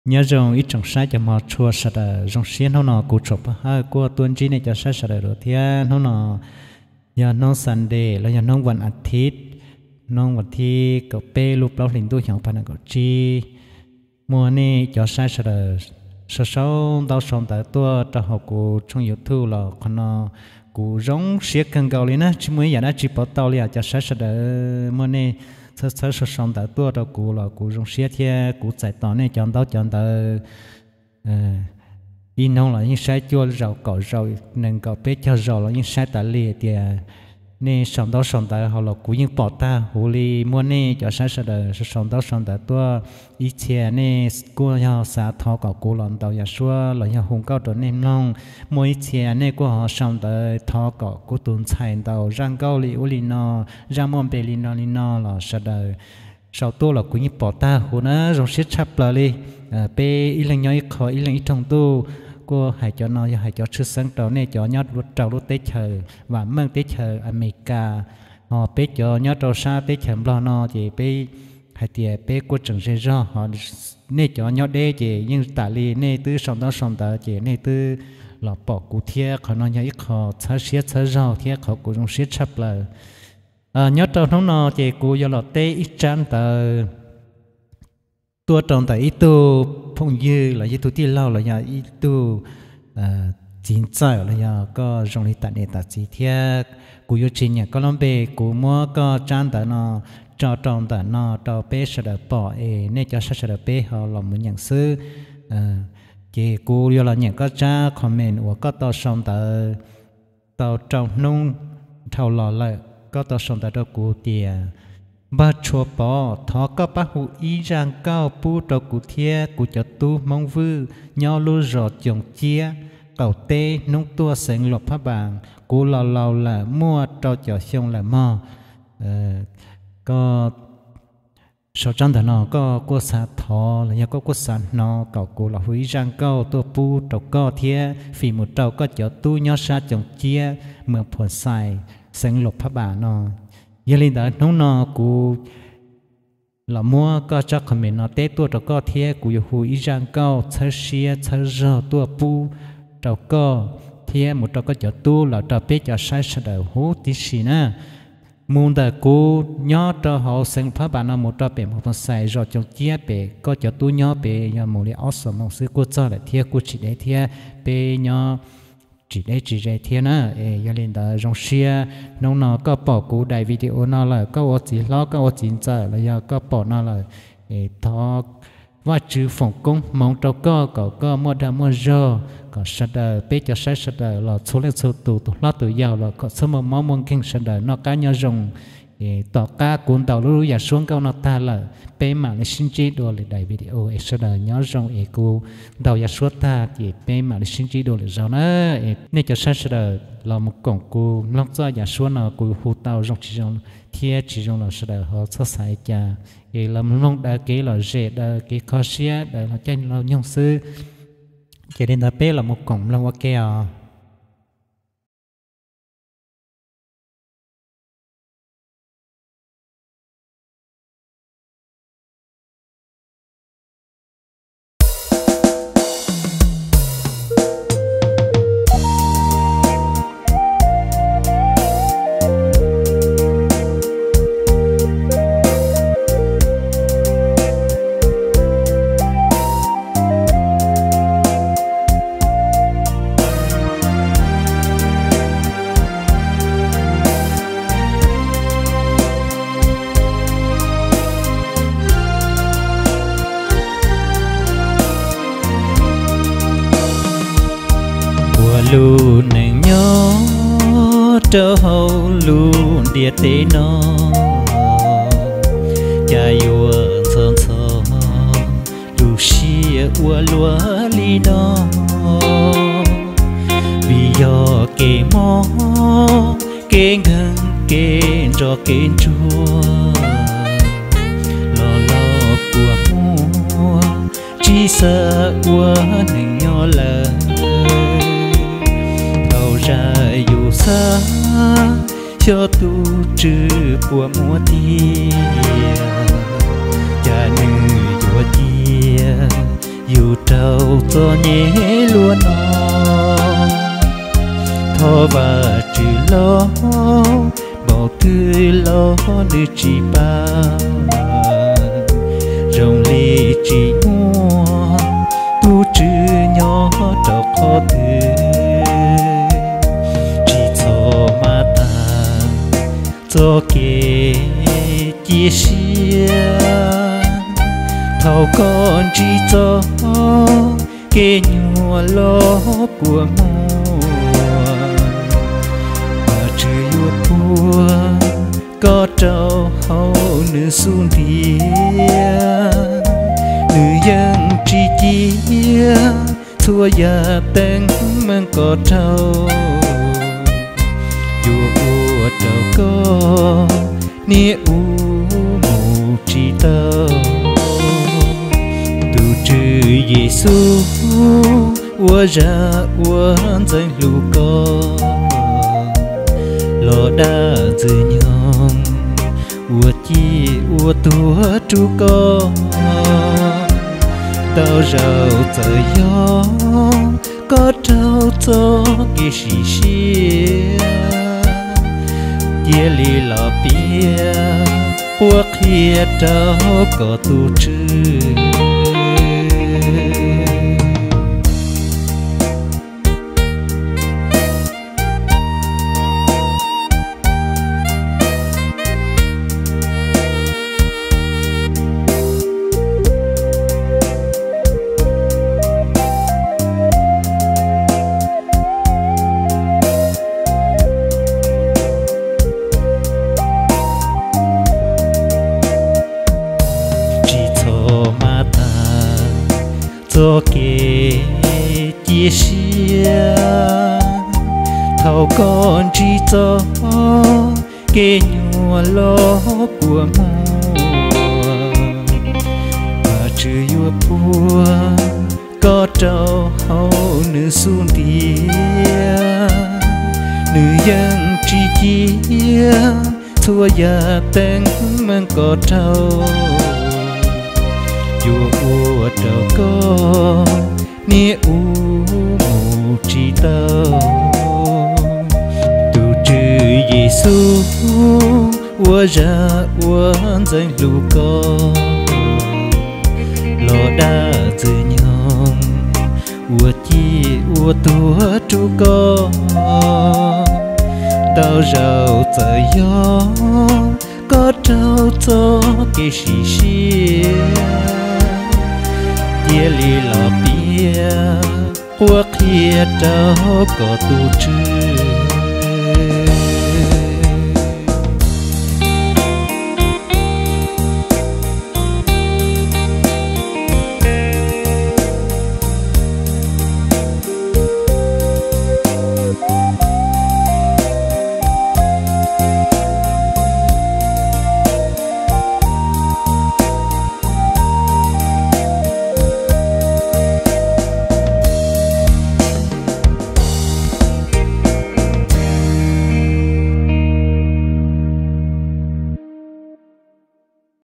Nyob zoo ib tsoom saib cov hmov tshua sawv daws, zoo siab hnub no kuv Tshuas Paj Hawj kuj tuaj ntsib nej cov saib sawv daws dua thiab. Hnub no yog hnub Sunday los yog hnub vas a thiv, hnub vas thib kaum peb lub plaub hlis ntuj xyoo ob phav nees nkaum tsib. Muaj nej cov saib sawv daws sau sau ntaub sau ntawv tuaj rau hauv kuv tshooj YouTube los qhov no kuv zoo siab kawg nkaus li na, tsis muaj ib yam dab tsi pov tau li os cov saib sawv daws. Muaj nej txhawb txhawb sau sau ntawv tuaj rau kuv los kuv zoo siab thiab kuv txais tos nej cov ntaub cov ntawv. Ib hnub los yeej saib cuaj zaus kaum zaus nees nkaum peb caug zaus los yeej saib tas li tias nej sau ntaub sau ntawv hauv los kuv yeej pom tag huv li. Muaj nej cov saib sawv daws sau sau ntaub sau ntawv tuaj, ib txhia nej kuj yog xav thov kom kuv los ntaus yam suab los yog hu nkauj rau nej mloog. Muaj ib txhia nej kuj ho sau ntawv thov kom kuv tus ntxhais ntaus zaj nkauj li ub li no, zaj muaj npe li no li no los sawv daws sau tuaj los kuv yeej pom tag huv na, zoo siab tshaj plaws li. Peb ib leeg nyob ib qho, ib leeg ib rooj ntuj, kuj hais cov no yog hais cov tshwj xeeb rau nej cov nyob rau lub teb chaws vam meej teb chaws Amelikas, ho peb cov nyob rau sab teb chaws Nplog no ces peb hais tias peb kuj tseem ze zog, ho nej cov nyob deb ces yeej tas li, nej twb sau ntaub sau ntawv ces nej twb los pom kuv thiab. Qhov no yog ib qho txhawb siab txhawb zog thiab qhov kuv zoo siab tshaj plaws. Nyob rau hnub no ces kuv yuav los teb ib tsab ntawv tuaj rau ntawm ib tug phooj ywg los yog ib tug tij laug los yog ib tug txiv ntxawm los yog koj zoo li tam niam tam txiv thiab. Kuv yuav tsis nyeem koj lub npe, kuv muab koj tsab ntawv no tso rau ntawm no rau peb sawv daws pom es nej cov saib sawv daws peb ho los mus nyeem xwb. Ces kuv yuav los nyeem koj tsab comment uas koj tau sau ntawv tau rau hnub dhau los lawm. Koj tau sau ntawv rau kuv tias, Npawg Tshuas Pov, thov koj pab hu ib zaj nkauj pub rau kuv thiab kuv cov tub Hmoob Vwj nyob lub zos Coos Ciab, qaum teb Hnub Tuaj, xeev Luam Phab Npas. Kuv los laus lawm, muaj rau caum xyoo lawm mog. Koj sau tsab ntawv no koj kuj xav thov los yog koj kuj xav hnov kom kuv los hu ib zaj nkauj tuaj pub rau koj thiab fim mus rau koj cov tub nyob sab Coos Ciab, moos Phuas Xais, xeev Luam Phab Npas no. Yog li ntawd hnub no kuv los muab koj tsab comment no teb tuaj rau koj thiab kuv yuav hu ib zaj nkauj txhawb siab txhawb zog tuaj pub rau koj thiab mus rau koj cov tub los rau peb cov saib sawv daws huv tib si na. Mus ntawm kuv nyob rau hauv xeev Phab Npas no mus rau pem moos Phuas Xais zos Coos Ciab pem, koj cov tub nyob pem yog mus li ob xuab moos xwb kuj txog lawm thiab kuj tsis deb thiab, peb nyob tsis deb tsis ze thiab na. Es yog li ntawd zoo siab hnub no koj pom kuv daim video no lawm, koj ua txiv hlob koj ua txiv ntxawm los yog koj pom no lawm, es thov Vajtswv foom koob hmoov rau koj kom koj muaj dag muaj zog, kom sawv daws peb cov saib sawv daws los txhua leej txhua tus, tus hlob tus yau los kom txhob muaj mob muaj nkeeg, sawv daws noj qab nyob zoo. Es tom qab kuv ntaus lub yam suab nkauj no tag lawm, peb mam li sib ntsib dua lwm daim video. Es sawv daws nyob zoo, es kuv ntaus yam suab tag ces peb mam li sib ntsib dua lwm zaus na. Es nej cov saib sawv daws los mus koom kuv mloog txoj yam suab no, kuv hu tau zoo tsis zoo thiab tsis zoo los sawv daws ho txhob xav li cas. Es los mloog daws kev lom zem, daws kev kho siab, daws los caij los nyoog xwb. Ces li ntawd peb los mus koom mloog ua ke os. Ua lub neej nyob rau hauv lub ntiaj teb no, cas yuav ntxhov ntxhov lub siab ua luaj li no. Vim yog kev mob kev nkeeg, kev nrog kev ntsuag los los kua muag, tsis xav ua neeg nyob lawm. Thaum zaj yus xav, xyov tus tswv puas muaj tiag, cas nws yuav cia yus Txom nyem luaj no, thov Vajtswv los npaum twg los nws tsis pab. Zoo li tsis muaj tus Tswv nyob rau qhov twg, tsis txhob maj tas txoj kev cia siab. Thaum koj ntsib txoj kev nyuaj los kua muag, Vajtswv yuav puag koj rau hauv nws xub ntiag. Nws yeej tsis cia txhua yam teeb meem kom dhau, yuav ua rau koj niaj hnub mus tsis tau. Tus Tswv Yexus ua zaj ua ntxeev hlub koj, los dab ntxwg nyoog ua ciaj ua tuag rau koj. Tau zaum txawm yog koj raug txoj kev sim siab, cia li los piav quaj qhia rau koj tus Tswv. Tsis txhob maj tas txoj kev cia siab. Thaum koj ntsib txoj kev nyuaj los kua muag, Vajtswv yuav puag koj rau hauv nws xub ntiag. Nws yeej tsis cia txhua yam teeb meem kom dhau, yuav ua rau koj niaj hnub mus tsis tau. Tus Tswv Yexus ua zaj ua ntxeev hlub koj, los dab ntxwg nyoog ua ciaj ua tuag rau koj. Tau zaum txawm yog koj raug txoj kev sim siab, cia li los piav quaj qhia rau koj tus Tswv.